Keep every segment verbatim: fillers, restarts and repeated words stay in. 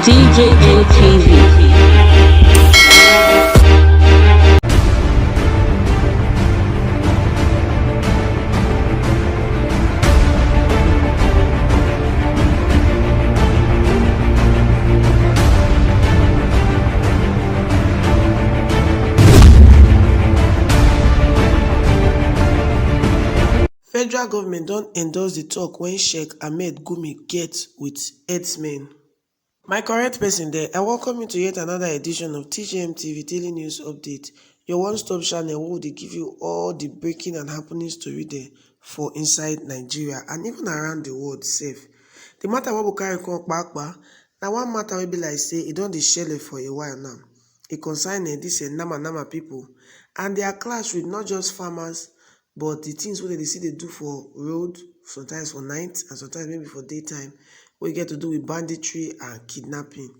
C J N T V. Federal government don endorse the talk when Sheikh Ahmed Gumi get with herdsmen. My correct person there, I welcome you to yet another edition of T J M T V Daily News Update, your one-stop channel where we dey give you all the breaking and happening story there for inside Nigeria and even around the world sef. The matter wey we carry come kpakpa na one matter wey be like say e don dey shele for a while now. E concern, eh, this, eh, Nama Nama people and their clash with not just farmers, but the things wey dem dey see dey do for road, sometimes for night and sometimes maybe for daytime, wey get to do with banditry and kidnapping.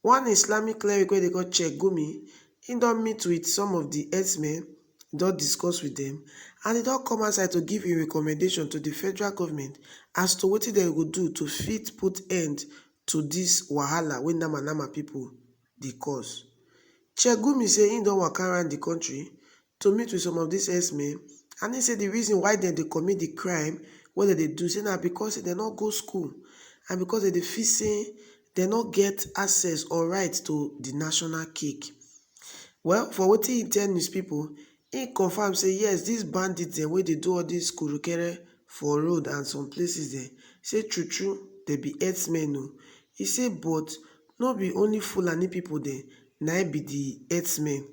One Islamic cleric wey dey call Sheikh Gumi, he don meet with some of the herdsmen, don discuss with them, and he don come outside to give him recommendation to the federal government as to wetin dem go do to fit put end to this wahala wey Nama Nama people dey cause. Sheikh Gumi say he don waka around the country to meet with some of these herdsmen, and he say the reason why dem dey commit the crime wey dem dey do, say na because dem no go school and because dem dey feel say dem no get access or right to the national cake. Well, for wetin he tell news people, he confirm say yes, these bandits dem wey dey do all this kurukere for road and some places dem, say true true, dem be herdsmen o. He say, but no be only Fulani people dem na im be the herdsmen.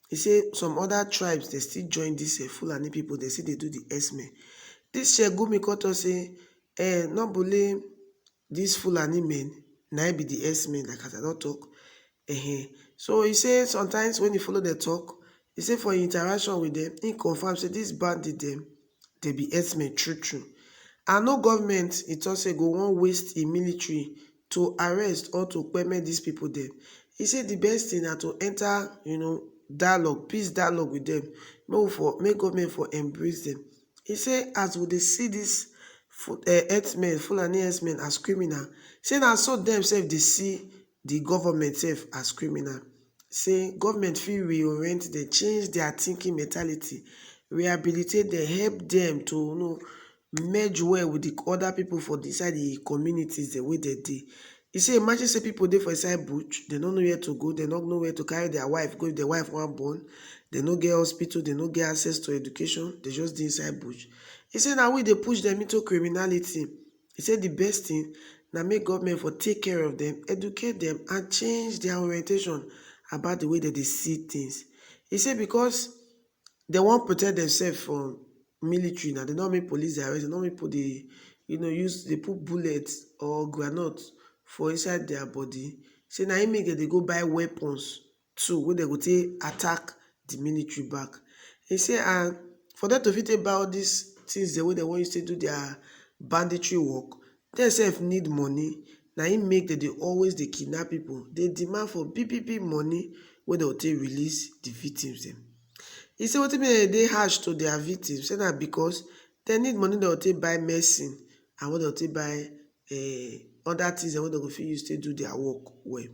He say some other tribes dem still join this, eh, Fulani people, dem still dey do the herdsmen. This Sheikh Gumi come talk say, eh, no be only these Fulani men na im be the herdsmen, like as I don talk. Ehen. So he say sometimes when he follow dem talk, he say for him interaction with them, he confirm say these bandits dem, dem be herdsmen true true. And no government, he talk say, go wan waste im military to arrest or to kpeme these people dem. He say the best thing na to enter, you know, dialogue, peace dialogue with them. Make we for, make government for embrace them. He say as we dey see this Fu-, eh, herdsmen, Fulani herdsmen as criminal, say na so dem sef dey see the government sef as criminal. Say government fit reorient dem, change their thinking mentality, rehabilitate dem, help dem to, you know, merge well with the other people for inside the communities dem wey dem dey. He say imagine say people dey for inside bush, dem no know where to go, dem no know where to carry their wife go if their wife wan born, dem no get hospital, dem no get access to education, dem just dey inside bush. He say na we dey push dem into criminality. He say the best thing na make government for take care of them, educate them, and change their orientation about the way that they see things. He say because dem wan protect themselves from military na, dem no make police dey arrest, dem no make people dey, you know, use, dey put bullet or granite for inside their body. Say na im make dem dey go buy weapons too, wey dem go take attack the military back. He say, and for them to fit take buy all these things dem wey dem wan use take do their banditry work, dem sef need money. Na im make dem dey always dey kidnap people, dey demand for big big big money wey dem go take release the victims dem. He say wetin make dem dey harsh to their victims, say na because dem need money dem go take buy medicine and wey dem go take buy, eh, other things dem wey dem go fit use take do their work well.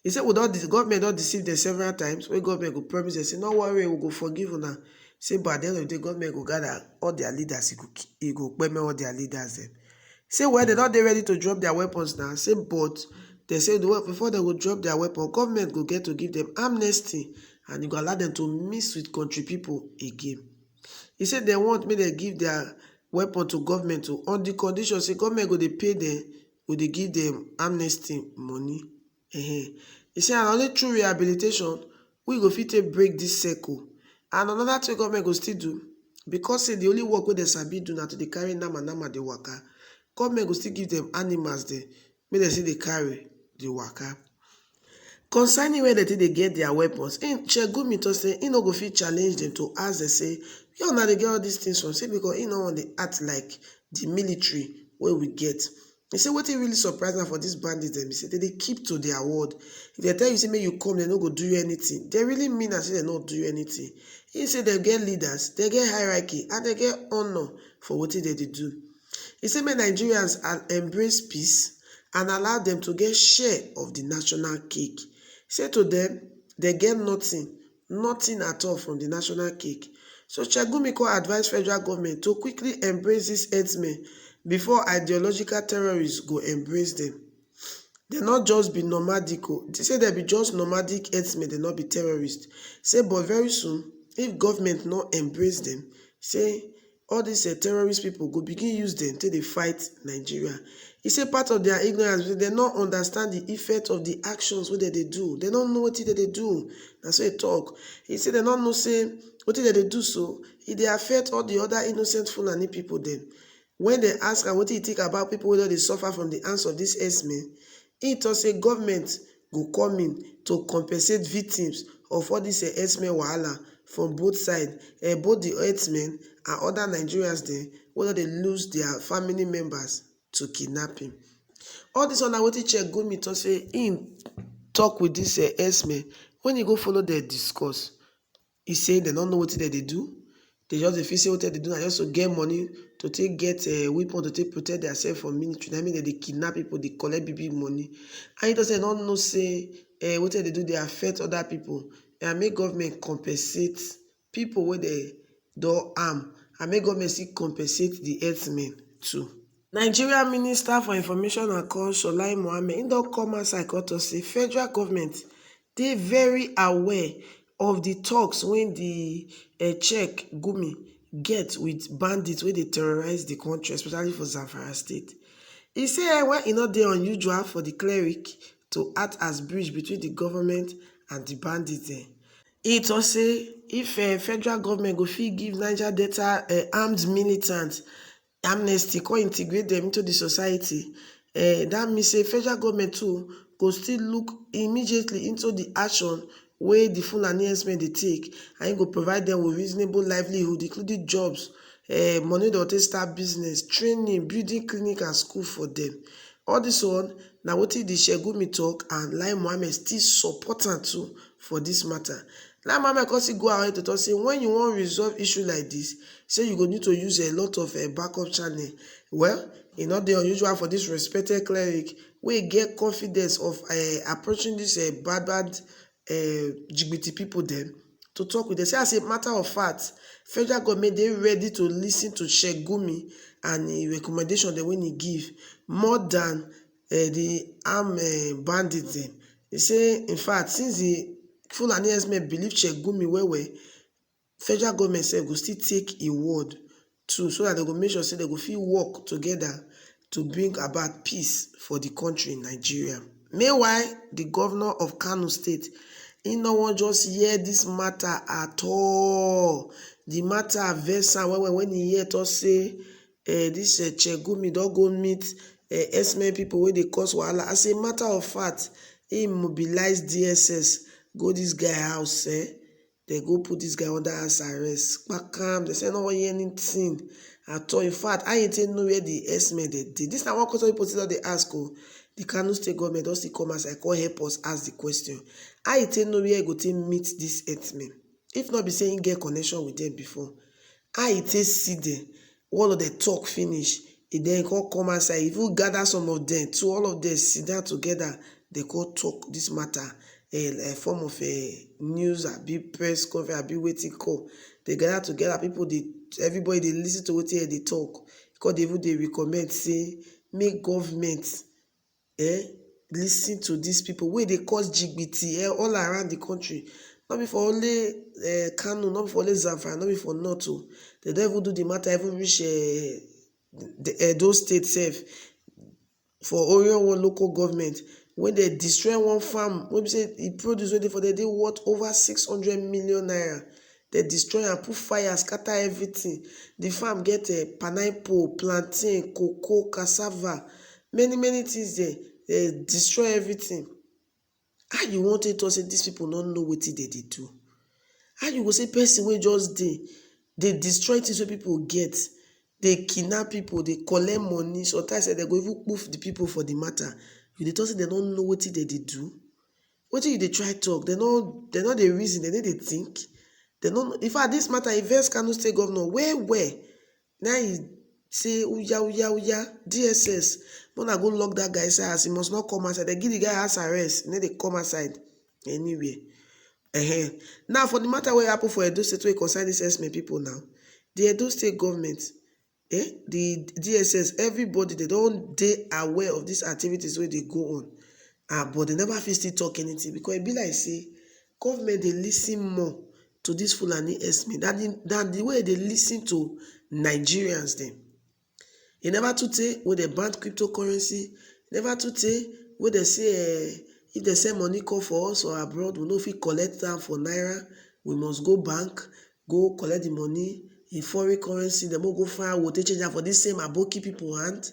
He say we don de-, government don deceive them several times, wey government go promise them say no worry, we go forgive una. Say but at the end of the day, government go gather all their leaders, e go ki-, e go kpeme all their leaders dem. Say well, dem don dey ready to drop their weapons now. Say but dem say the way, before dem go drop their weapon, government go get to give them amnesty and e go allow them to mix with country people again. He say dem want make dem give their weapon to government o, on the condition say government go dey pay them, go dey give them amnesty money. Ehen. He say and only through rehabilitation we go fit take break this circle. And another thing government go still do, because say the only work wey dem sabi do na to dey carry nama nama dey waka, government go still give them animals dem, make dem still dey carry dey waka. Concerning where dem take dey get their weapons, im, Sheikh Gumi talk say im no go fit challenge them to ask them say, where una dey get all these things from? Say because im no wan dey act like the military wey we get. He say wetin really surprise am for these bandits dem be say dem dey keep to their word. If dem tell you say make you come, dem no go do you anything. Dem really mean am say dem no do you anything. He say dem get leaders, dem get hierarchy, and dem get honour for wetin dem dey do. He say make Nigerians, uh, embrace peace and allow dem to get share of di national cake. Say to dem, dem get nothing, nothing at all from di national cake. So Chegumi come advise federal government to quickly embrace dis herdsmen before ideological terrorists go embrace dem. Dem no just be nomadic o, say dem be just nomadic herdsmen, dem no be terrorists. Say but very soon, if government no embrace dem, say all dis terrorist pipo go begin use dem take dey fight Nigeria. E say part of dia ignorance be say dem no understand di effect of di actions wey dem dey do, dem no know wetin dem dey do, na so e tok. E say dem no know say wetin dem dey do so, e dey affect all di oda innocent Fulani pipo dem. Wen dem ask am wetin e think about pipo wey don dey suffer from di hands of dis herdsmen, e tok say government go come in to compensate victims of all dis herdsmen wahala from both side, both di herdsmen and oda Nigerians dem wey don dey lose dia family members to kidnapping. All dis one na wetin Chegumi tok say im tok wit dis herdsmen wen e go follow dem discuss. E say dem no know wetin dem dey do, dem just dey feel say wetin dem dey do na just to get money, to take get weapon to take protect diasef from military, na im make dem dey kidnap pipo, dey collect big big money. And e tok say dem no know say wetin dem dey do dey affect oda pipo, and make government compensate pipo wey dem don harm, and make government still compensate di herdsmen too. Nigeria Minister for Information and Culture, Lai Mohammed, im don come outside come tok say federal government dey very aware of di talks wey di Chegumi get wit bandits wey dey terrorize di kontri, especially for Zamfara State. E say wen e no dey unusual for di cleric to act as bridge between di government and di bandits dem. E tok say if federal government go fit give Niger Delta armed militants amnesty, come integrate dem into di society, dat mean say federal government too go still look immediately into di action wey di Fulani herdsmen dey take, and e go provide dem wit reasonable livelihood, including jobs, money dem go take start business, training, building clinic and school for dem. All dis one na wetin di Chegumi tok, and Lai Mohammed still support am too for dis mata. Lai Mohammed come still go ahead to tok say wen you wan resolve issue like dis, say you go need to use a lot of backup channel. Well, e no dey unusual for dis respected cleric wey get confidence of approaching dis bad bad jibiti pipo dem to tok wit dem. Say as a mata of fact, federal government dey ready to listen to Chegumi and im recommendation dem wey e give more dan di armed bandits dem. E say in fact, since di Fulani herdsmen believe Chegumi well well, federal government sef go still take im word too, so dat dem go make sure say dem go fit work togeda to bring about peace for di kontri, Nigeria. Meanwhile, di govnor of Kano State, im no wan just hear dis mata at all. Di mata vex am well well wen e hear tok say dis Chegumi don go meet herdsmen pipo wey dey cause wahala. As a mata of fact, im mobilize D S S go dis guy house, dem go put dis guy under house arrest, kpakam, dem say dem no wan hear anytin at all. In fact, how e take know where di herdsmen dem dey? Dis na one question wey pipo still don dey ask o. Di Kano State government don still come outside come help us ask di question. How e take know where e go take meet dis herdsmen? If no be say im get connection wit dem before, how e take see dem? All of dem tok finish, e den come come outside, e even gada some of dem too, all of dem sidon togeda, dem come tok dis mata, um form of um news abi press conference abi wetin call. Dem gada togeda, pipu dey, everybody dey listen to wetin dem dey tok, come dey even dey recommend sey make government um listen to dis pipu wey dey cause jibiti um all around di country. No be for only um Kano, no be for only Zamfara, no be for north o. Dem don even do di mata even reach um di Edo state sef, for Oyo one local government, wey dem destroy one farm wey be sey di produce wey dey for there dey worth over six hundred million naira. Dem destroy am, put fire, scatter everytin. Di farm get um pineapple, plantain, cocoa, cassava, many many tins dem, dem destroy everytin. How you wan take talk sey dis pipu no know wetin dem dey do? How you go sey pesin wey just dey, dey destroy tins wey pipu get, dey kidnap pipu, dey collect money, sometimes sef dem go even kpuf di pipu for di mata, you dey talk sey dem no know wetin dem dey do? Wetin you dey try talk? Dem no, dem no dey reason, dem no dey think? Dem no know, in fact dis mata e vex Kano state governor well well, na im e say, "Oya, oya, oya, D S S, make una go lock that guy inside house, he must not come outside." They give the guy house arrest, he no dey come outside anywhere. Ehen. Now, for the matter wey happen for Edo State wey concern these herdsmen people now, the Edo State government, eh, the D S S, everybody, they don dey aware of these activities wey dey go on. Ah, but they never fit still talk anything because e be like say government dey listen more to these Fulani herdsmen than the, than the way they listen to Nigerians dem. E never too tey wey they ban cryptocurrency. Never too tey wey they say, eh, if they send money come for us or abroad, we no fit collect am for naira. We must go bank, go collect the money in foreign currency. They no go find out, we take change am for this same aboki people hand.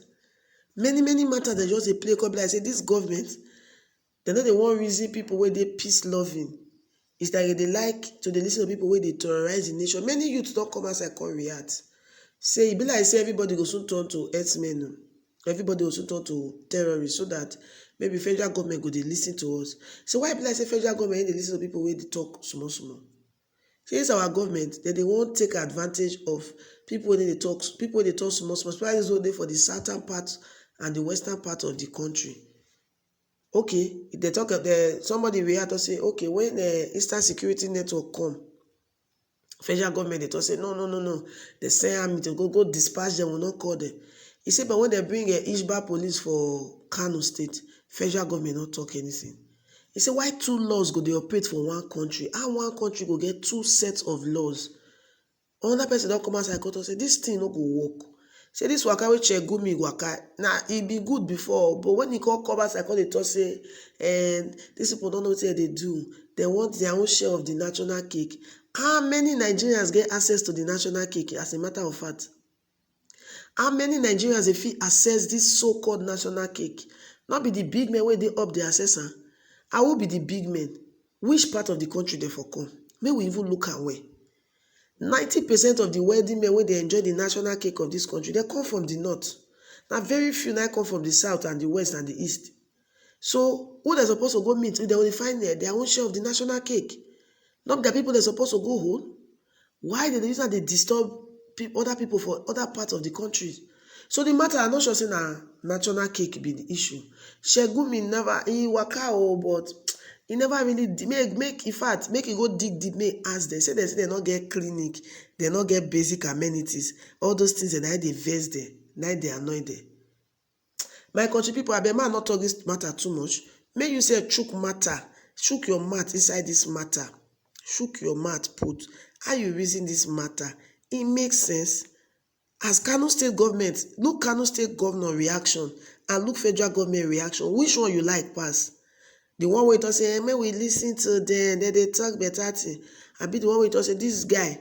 Many, many matters they just dey play come be like say this government, they no dey wan reason people wey dey peace loving. It's like they like to dey listen to people wey dey terrorize the nation. Many youths don come outside come react. Say e be like say everybody go soon turn to herdsmen o. Everybody go soon turn to terrorists so that maybe federal government go dey listen to us. So why e be like say federal government dey listen to people wey dey talk small small? Say this our government, they dey wan take advantage of people wey dey talk, people wey dey talk small small, especially those wey dey for the southern part and the western part of the country. Okay, if they talk, uh, somebody react to say, okay, when uh, Eastern Security Network come, federal government they talk say no, no, no, no. They send army to go go dispatch them. We not call them. He said, but when they bring a Ishba police for Kano State, federal government not talk anything. He said, why two laws go they operate for one country? How one country go get two sets of laws? Another person don come outside come talk say this thing no go work. Say this waka wey Chegumi waka, na e be good before, but when e come come outside come dey talk say, and these people don't know what they do. They want their own share of the national cake. How many Nigerians get access to the national cake, as a matter of fact? How many Nigerians dey fit access this so-called national cake? Not be the big men wey dey up the access am. I will be the big men. Which part of the country they for come? May we even look away. Ninety percent of the wealthy men wey dey enjoy the national cake of this country, they come from the north. Na very few na come from the south and the west and the east. So who they supposed to go meet? They will find their, their own share of the national cake. Not the people they supposed to go hold. Why they use that they disturb peop- other people for other parts of the country? So the matter, I'm not sure say na national cake be the issue. Shegumi never, he waka o, but he never really di- make make in fact make he go dig deep, make ask them. Say they say they not get clinic, they not get basic amenities. All those things, and I dey vex them, na dey annoy them. My country people, abeg, man, not talk this matter too much. Make you say chook matter, chook your mouth inside this matter, chook your mouth put. How you reason this matter? It makes sense. As Kano State government, look Kano State governor reaction and look federal government reaction. Which one you like pass? The one wey talk say, eh, make we listen to them, then they talk better thing. I be the one wey talk say this guy,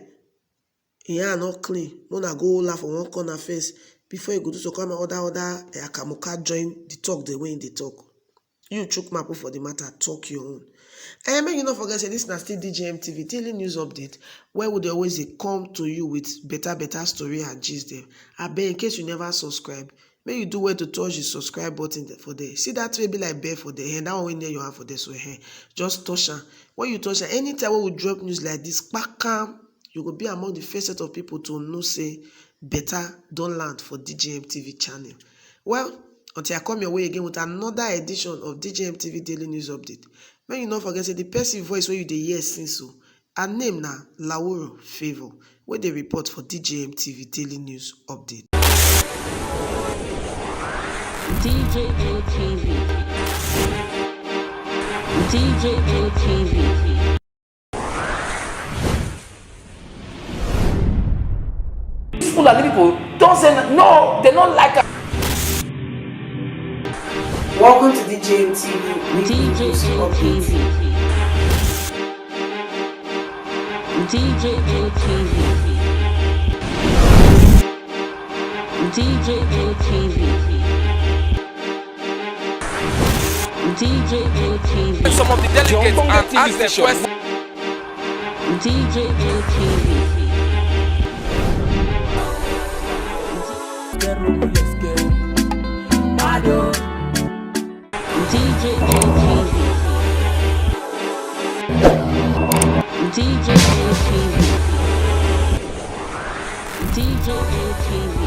he hand not clean. Mona go hold am for one corner first before he go do so come other other eh, akamuka join the talk the way they talk. You chook my put for the matter, talk your own. And make you not forget say this na still D J M T V daily news update where would always dey come to you with better better story and gist them. I beg in case you never subscribe, make you do well to touch the subscribe button there for there. See that way be like bell for the hand, that one wey near your hand for there so hand. Just touch am. When you touch am, anytime when we drop news like this, kpakam, you go be among the first set of people to know say better don land for D J M T V channel. Well, until I come your way again with another edition of D J M T V Daily News Update, make you not forget say the person voice wey you dey hear since so, her name na Laworo Favour, wey dey report for D J M T V Daily News Update. D J M T V. D J M T V. These Fulani people don't say n- no, they don't like us. Welcome to D J M T V. D J M T V. D J M T V. D J M T V. D J M T V. Some of the delegates and ask them questions. D J M T V. D J M T V. D J M T V. D J M T V.